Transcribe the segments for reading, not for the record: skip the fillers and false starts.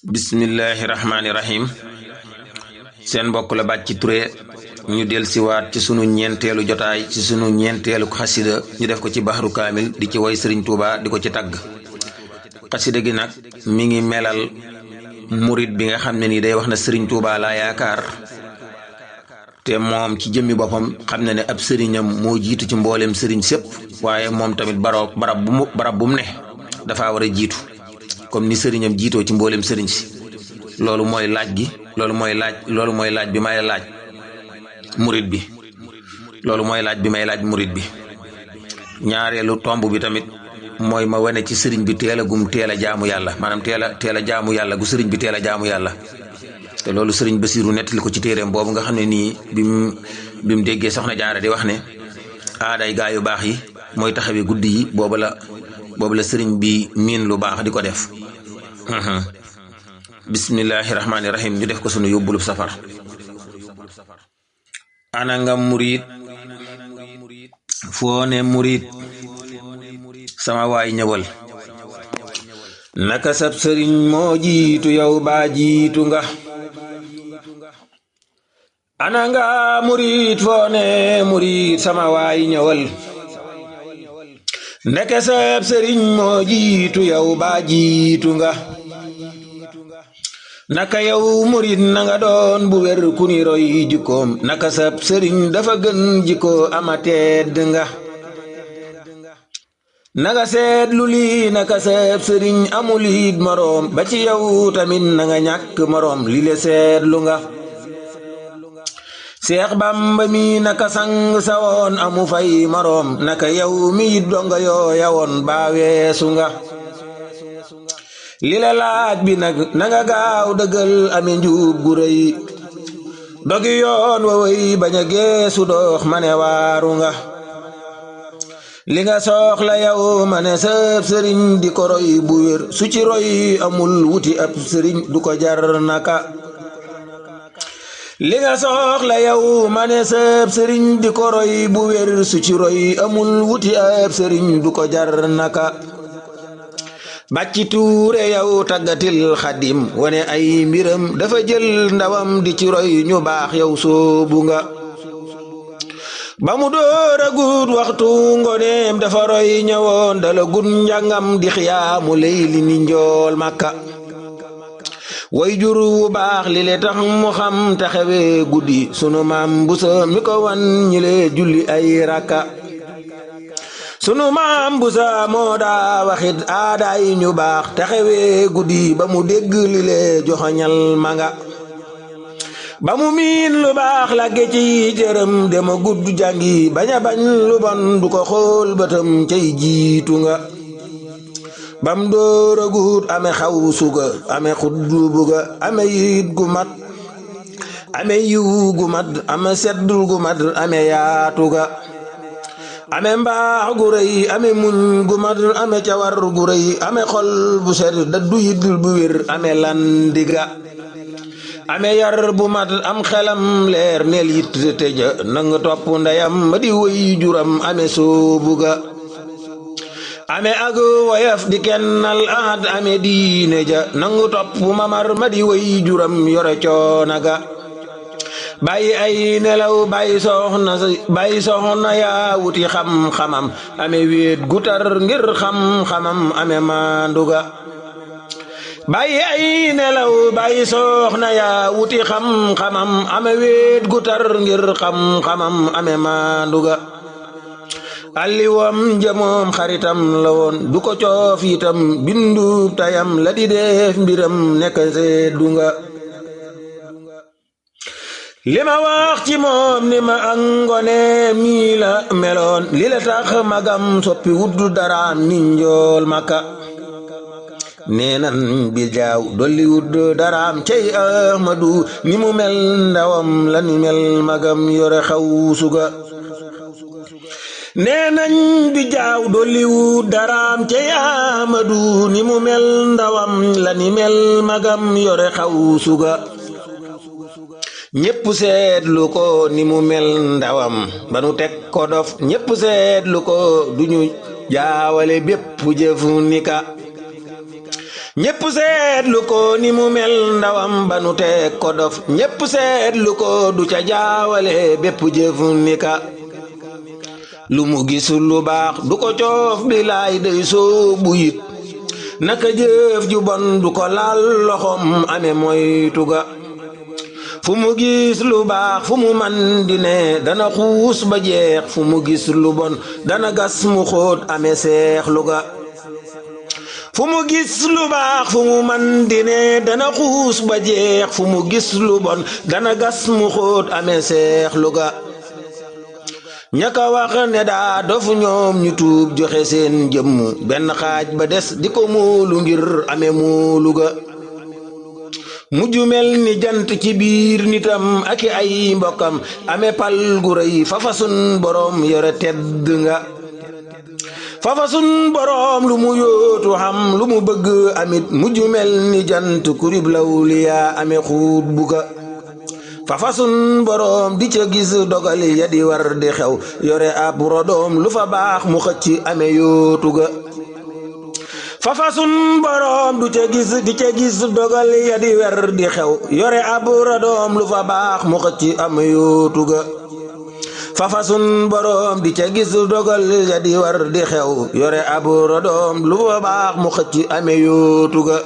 bismillahi rahmaani rahim seen mbokk la Bathie Touré ñu del siwaat ci sunu ñeenteelu jotaay ci sunu ñeenteelu xasida ñu def ko ci baxru kaamil di ci woy sëriñ Tuuba di ko ci tagg xasida gi nag mi ngi melal murit bi nga xam ne nii day wax na sëriñ Tuuba laa yaakaar te moom ci jëmmi boppam xam ne ne ab sëriñam moo jiitu ci mbooleem sëriñ sépp waaye moom tamit barab bu mu ne dafa war a jiitu comme ni sëriñam jiitoo ci mboolem sëriñ si loolu mooy laaj gi loolu mooy laaj bi may laaj murit bi loolu mooy laaj bi may laaj murit bi ñaareelu tomb bi tamit mooy ma wane ci sëriñ bi teel a jaamu yàlla maanaam teel a jaamu yàlla gu sëriñ bi teel a jaamu yàlla te loolu sëriñ Basiiru nettali ko ci téereem boobu nga xam ne nii bi mu déggee soxna Jaara di wax ne aaday gaa yu baax yi mooy taxawee guddi yi boobu la sëriñ bi miin lu baax di ko def bismillahi rahmaani rahim ñu def ko sunu yóbbulub safar ana nga murit foo ne murit sama waay ñëwal naka sab sëriñ moo jiitu yow baa jiitu nga ana nga murit foo ne murit sama waay ñëwal ndeke sab sëriñ moo jiitu yow baa jiitu nga naka yow murit na nga doon bu wér ku ni roy jikkoom naka sab sëriñ dafa gën jikko ama tedd nga nanga seetlu lii naka sab sëriñ amul it moroom ba ci yow tamit na nga ñàkk moroom li le seetlu nga Seex Bamba mi naka sang sa woon amu fay moroom naka yow mi donga yoo yawoon baa weesu nga li la laaj bi nag nanga gaaw dëggal ame njuub gu rëy dogi yoon wa wëy bañ a geesu dox ma ne waaru nga li nga soxla yow ma ne sëb sëriñ di ko roy bu wér su ci roy amul wuti ab sëriñ du ko jar naka li nga soxla yow ma ne sëb sëriñ di ko roy bu wér su ci roy amul wuti ab sëriñ du ko jar naka Bathie Touré yow taggatil xadim wane ay mbiram dafa jël ndawam di ci roy ñu baax yow soobu nga ba mu door a guut waxtu ngoneem dafa roy ñëwoon dala gun njàngam di xiyaamu layli ni njool Makka way jur wu baax li le tax mu xam taxawe guddi sunu maam Busa mi ko wan ñi le julli ay rakka sunu maam Busa moo daa waxit aadaay ñu baax taxawe guddi ba mu dégg li le joxoñal manga ba mu miin lu baax la ci jërëm dema gudd jàngi baña bañ lu bon du ko xool bëtam cay jiitu nga bam doora guut ame xaw suga ame xuddu buga ame yit gu mat ame yiw gu mat ame seddul gu mat ame yaatu ga ame mbaax gu rëy ame muñ gu mat ame cawar gu rëy ame xol bu set daddu yit bu wér ame landiga ame yar bu mat am xelam leer neel yit tëja nanga topp ndeyam ma di wëy juram ame soobu ga ame ak woyof di kennal ahad ame diine ja nangu topp mamar ma di wëy juram yore coona ga bàyyi ay nelaw bàyyi soxna yaa wuti xam-xamam ame wéet gutar ngir xam-xamam ame maanduga bàyyi ay nelaw bàyyi soxna yaa wuti xam-xamam ame wéet gutar ngir xam-xamam ame maanduga alliwom jëmoom xaritam la woon du ko coof itam bindu tayam la di def mbiram nekk seddu nga li ma wax ci moom ni ma angone mii la meloon li la tax magam soppi wuddu daraam ni njool Makka neenan bi jaaw dolli wudd daraam cey Ahmadu ni mu mel ndawam la ni mel magam yore xaw suga neenañ bi jaaw dolli wudd daraam cey Ahmadu ni mu mel ndawam la ni mel magam yore xaw suga ñépp seetlu ko ni mu mel ndawam ba nu teg ko dof ñépp seetlu ko duñu jaawale bépp jëf ni ka ñépp seetlu ko ni mu mel ndawam ba nu teg ko dof ñépp seetlu ko du ca jaawale bépp jëf ni ka lu mu gis lu baax du ko coof bilaay day soobu yit naka jëf ju bon du ko laal loxom ame moytu ga fu mu gis lu baax fu mu man di ne dana xuus ba jeex fu mu gis lu bon dana gas mu xóot ame seexlu ga fu mu gis lu baax fu mu man di ne dana xuus ba jeex fu mu gis lu bon dana gas mu xóot ame seexlu ga ñaka wax ne daa dofu ñoom ñu tuub joxe seen jëmm benn xaaj ba des di ko muulu ngir ame muulu ga mujj mel ni jant ci biir nitam ak ay mbokkam ame pal gu rëy fafasun boroom yore tedd nga fafasun boroom lu mu yóotu xam lu mu bëgg amit mujj mel ni jant kurib lawliyaa ame xuut bu ga fafasun boroom di ca gis dogal ya di war di xew yore ab rodoom lu fa baax mu xëcc ame yóotu ga fafasun boroom du ca gis di ca gis dogal ya di wer di xew yore ab rodoom lu fa baax mu xëcc ame yóotu ga fafasun boroom di ca gis dogal ya di war di xew yore ab rodoom lu fa baax mu xëcc ame yóotu ga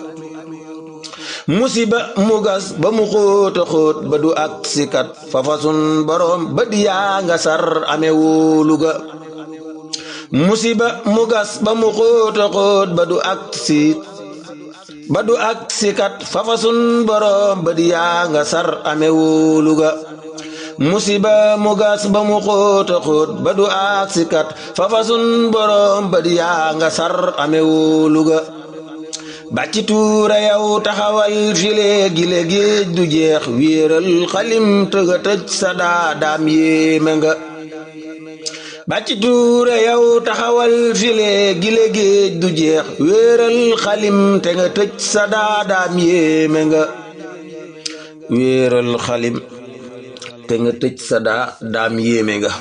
musiba mu gas ba mu xóota xóot ba du ak sikat fafasun boroom ba di yaa nga sar ame wóolu ga musiba mu gas ba mu xóota xóot ba du ak sikat fafasun boroom ba di yaa nga sar ame wóolu ga musiba mu gas ba mu xóota xóot ba du ak sikat fafasun boroom ba di yaa nga sar ame wóolu ga bàcci tuura yow taxawal file gile géej du jeex wéeral xalim tëga tëj sa daam yéeme nga bàcci tuura yow taxawal file gile géej du jeex wéeral xalim te nga tëj sa daam yéeme nga wéeral xalim te nga tëj sa daam yéeme nga